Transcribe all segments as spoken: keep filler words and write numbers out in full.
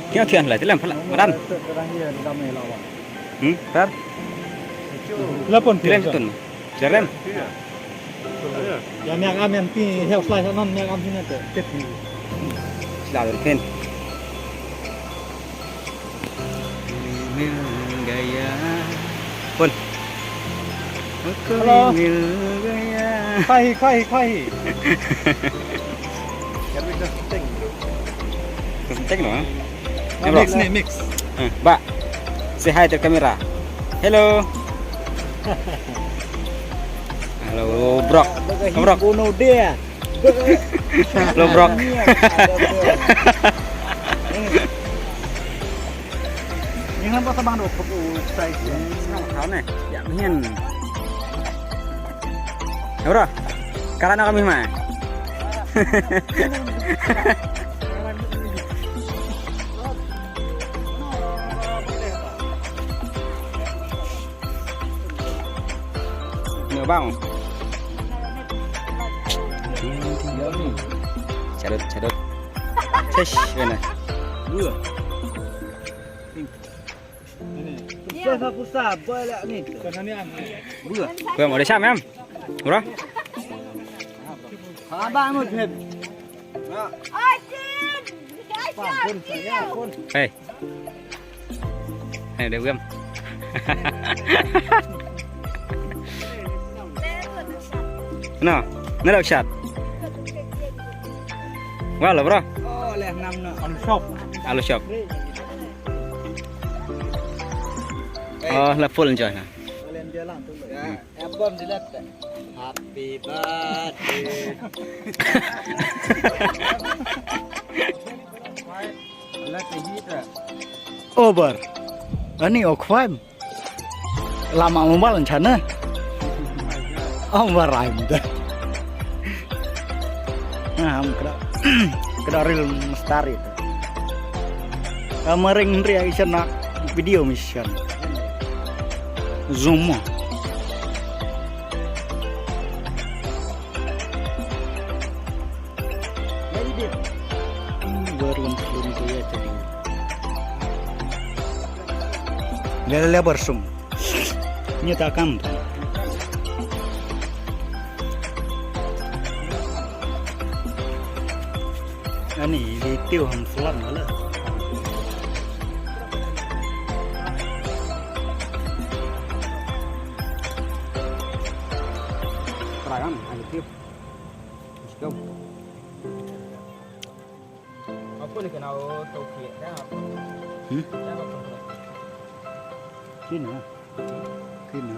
Thiang thiang lai, ti lem phala, madan. Hmm, tar. Lapon ti lem tun. Jerem. Ya, miak am yang ti, heo slai sa non, miak am sini tu. Tit ni. Sila dur kin. Mil gaya. Pun. Aku Hello. Mil gaya. Khai, khai, khai. Penting loh, eh. Mix ni, mix. Eh, ba. Say hi to the camera. Hello. Hello, bro. Bro. Bunuh dia. Hello, bro. Ni kan pasal bang dok, fokus saya. Senang kau ni. Ya, mian. Bro, karan kami mah. Ni bang. Cadot, cadot. Cesh, mana? Dua. Ini. Susah, susah, boleh ni. Bukan. Kau mau desa, mem? Ura? Abang mau jeb. Hey. Hey, dia diam. No, no, shot. Wala, bro. Oh, leh nam no. Alu shop. Alu shop. Oh, la full enjoy na. Happy birthday. Over. Ani okhwan. Lama mobile chana. Om warai muda. Nah, am kena kena reel mestari tu. Kamaring ria isana video mission. Zoom. Baru belum kaya tadi. Lele barsum. Ni takam. Ani di tiu ham selam lah. Terang, ani tiu. Let's go. Apa ni kena auto klik dah? Hmm? Dah apa? Kena. Kena.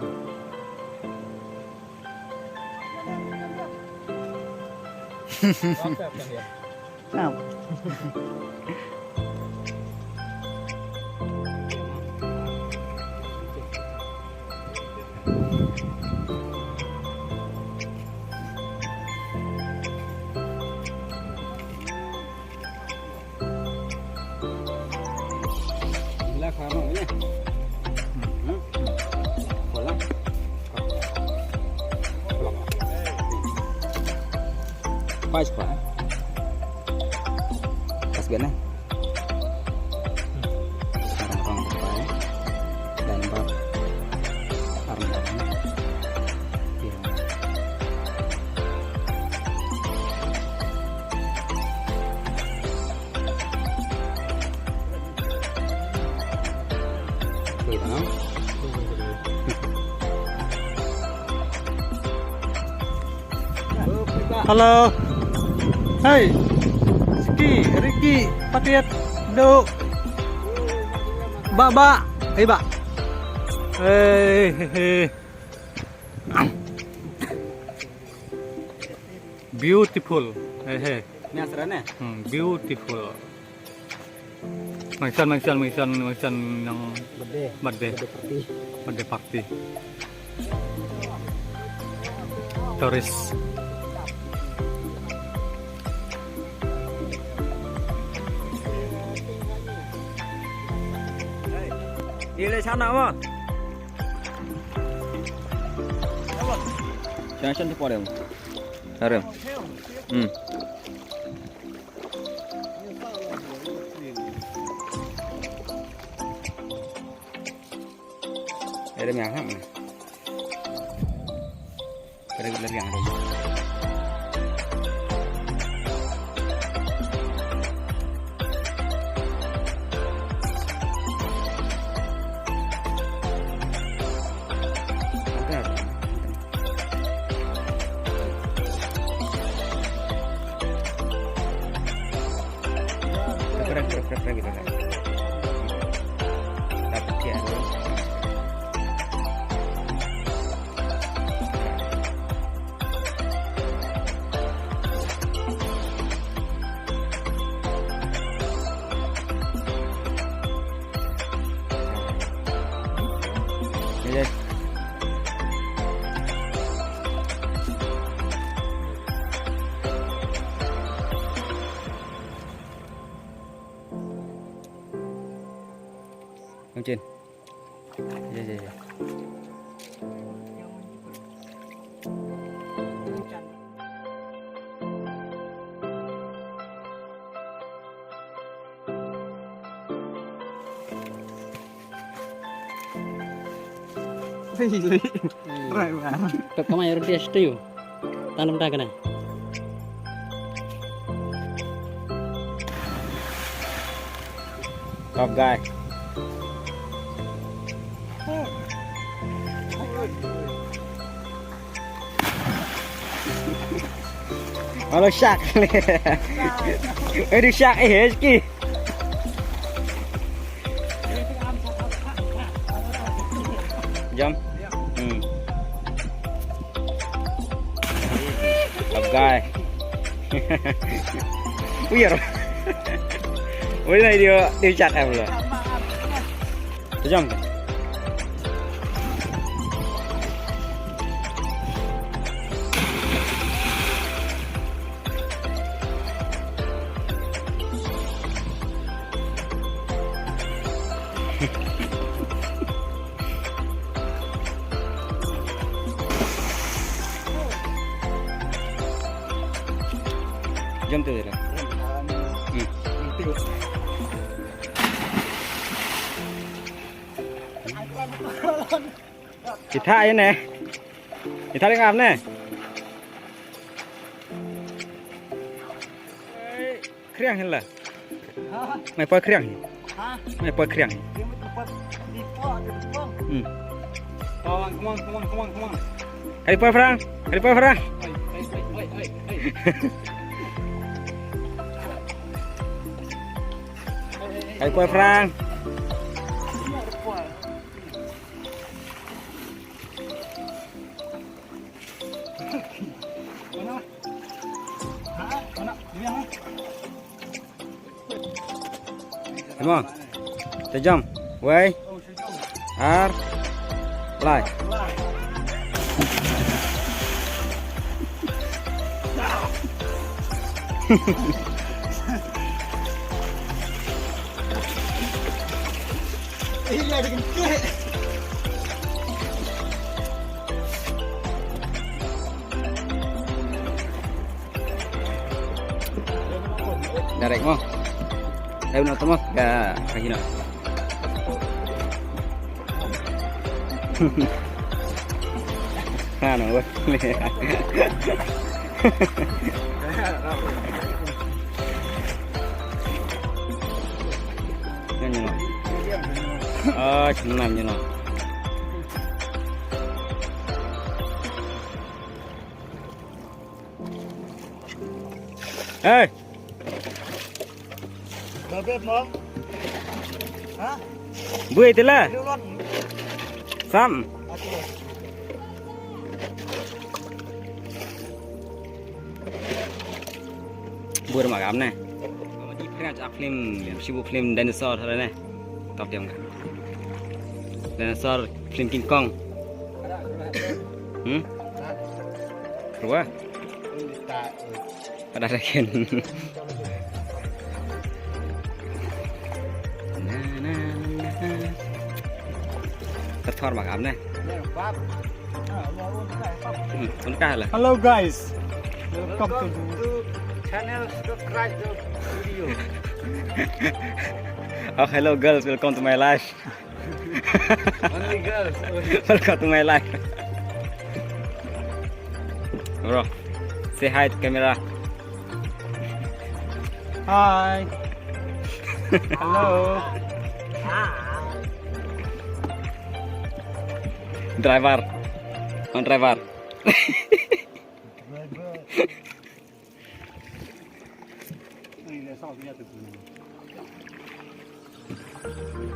Apa kan dia? Kenapa? Pas, pas. Pas biar nah. Arang arang pai. Dan bab. Arang arang. Iya. Wait, no? Hello. Hey. Ski, Ricky, Patiat, Do. Ba, ba. Hey, ba. Hey, hey, hey. Beautiful. Hey, hey. Ni asra ne? Hmm, beautiful. Mangsan, mangsan, mangsan, mangsan yang birthday. Birthday. Birthday party. Birthday party. Tourist. Ile sana mo. Sana sana tu pore. Arem. Hmm. Arem yang ham. Kare regular yang ada. Mungkin. Ya, ya, ya. Right, man. Pep kamai yor dia setuju. Tanam dah kena. Top guy. Halo shark. Aduh shark eh rezeki. Jom. Hmm. Top guy. Weird. Weird na dia dia chat em lah. Jom. Jom tu dia. Hmm. Kita ini. Kita dengan apa ni? Kriang hin la. Mai poi kriang. Mai poi kriang. Hmm. Come on, come on, come on, come on, come on. Kai poi Frank, kai poi Frank. Kai poi Frank. Come on. Te jump. Wei. Ar. Lai. Direct mo. Dai uno tomo ga kagina. Ano, weh. Yan yun. Ah, sinan yun. Hey. Babet mo. Ha? Bui tila. Sam. Bur ma gam ne. Di pernah film, sibu film dinosaur hala ne. Top dia. Dinosaur film King Kong. Hmm? Kedua. Pada second. Terthor bak amne. Hmm, unkah lah. Hello guys. Welcome to channel, subscribe the video. Oh, hello girls, welcome to my life. Only girls. Welcome to my life. Bro, say hi to camera. Hi. Hello. Driver. On driver.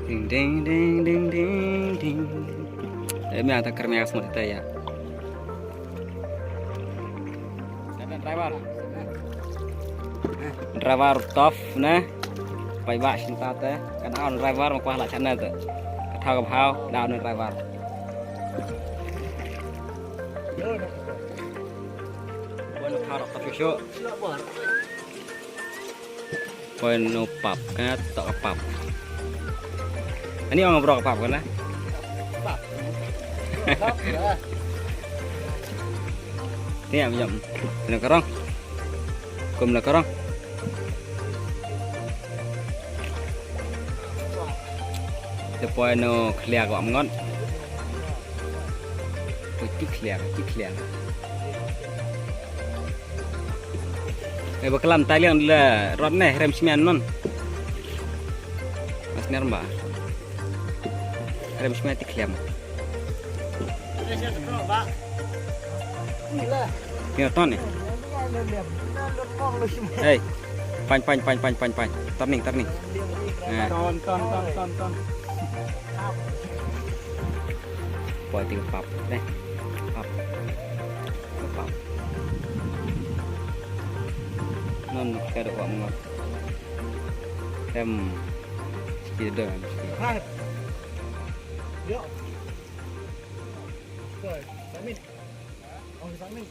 Ding ding ding ding ding ding. Eh, mia ta kar mia smut ta ya. Driver. Driver tough na. Pai ba shin ta te. Kan on driver ma kwah la channel te. Ka thaw ka bhaw da on driver. Poi no pap ka to ka pap. Ani ong bro ka pap ka na. Ni am jam. Ni karong. Kum la karong. Te poi no khlia ko am ngon. Ko tik liang, tik liang. Eh, ba klam tai liang la rot ne, rem smian non. Mas ner ba. Rem smian tik liang. Ni ton ni. Hey. Pan, pan, pan, pan, pan, pan. Turning, turning. Eh. Ton, ton, ton, ton, ton. Poi ting pap, eh. Pap. Pap. Non ka da wa mo. Em. Sikit dah, sikit. Hai. Yo. Sorry. Samin. Oh, Samin.